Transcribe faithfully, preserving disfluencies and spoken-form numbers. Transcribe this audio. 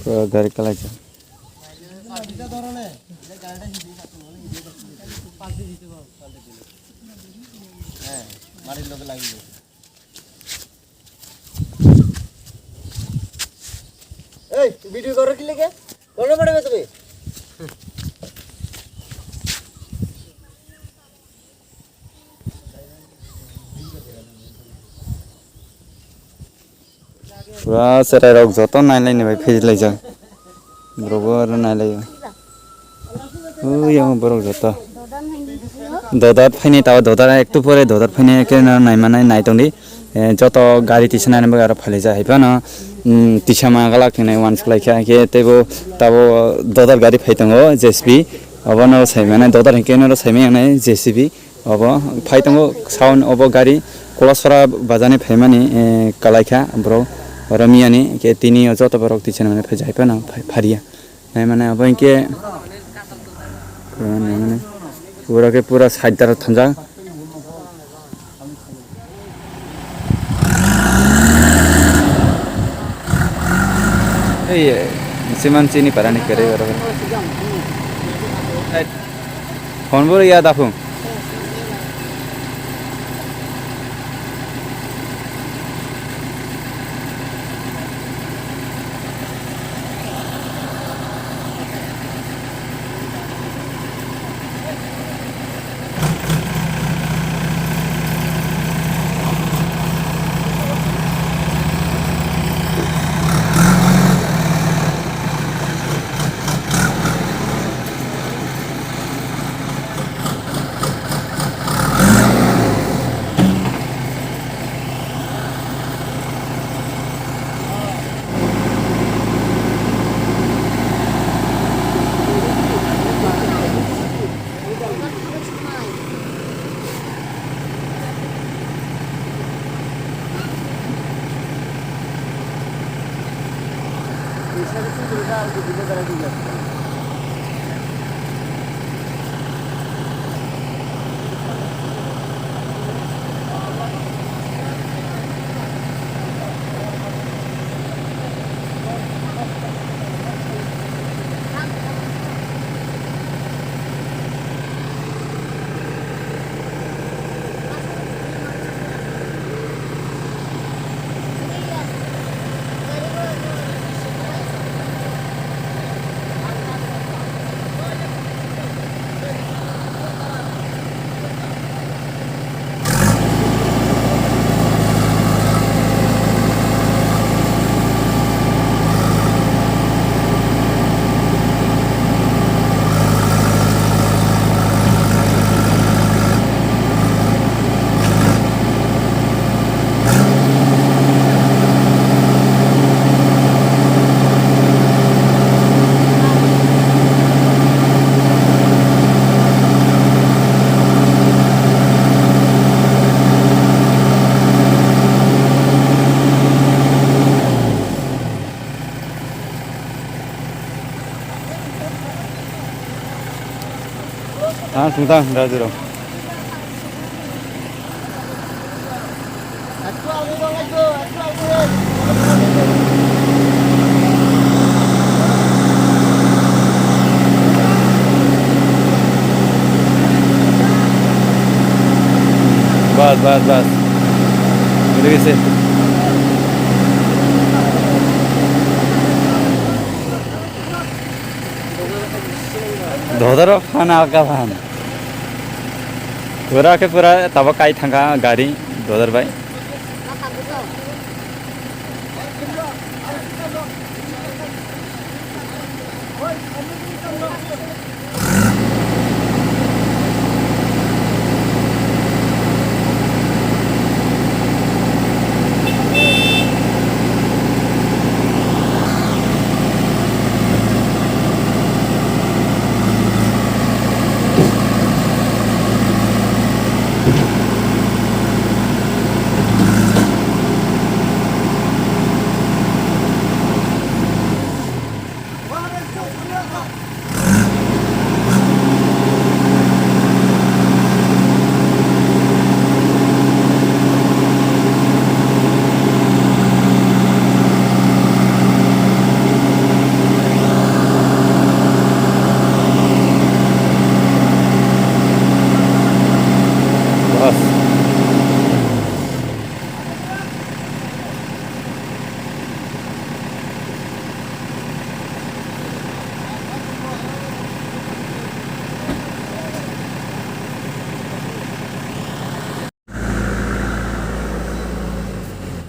Pura gari kalaijak. এই ভিডিও করো কি লেগে? কোন নম্বরে তুমি? Pura cherai rok joto nailaini bai phejlaijak. Borok bo aro nailaio. Ui, omo borok joto. Dodat phaini tao, dodat ektu pore dodat phaini khe no naimanai nai tongdi. Eh, joto gari tisa nani bagwi aro phailaijak hai phano, mm, tisa ma galak hinwi uansuk laikha. Hinkhe teibo tabo dodat gari phai tongo, J C B. Obono sai mane dodat hinkhe noro sai manya nai J C B. Obo phai tongo sound obo gari Kolasora bajani phaimani, eh, kalaikha borok oro miyani, hinkhe tini o joto borok tisa nani phaijak hai phano phai-, phariya. Nai mane abo hinkhe pura nai mane pura khe pura side daro thanjak. Ei, siman chini parani kwrwi oro. Phone bo ya daphung. Ang sungtang rajurok. Bas, bas, bas. Guri gese. Dodaro phana alka phan. Pura khe pura tabo kai thangkha gari dodar bai.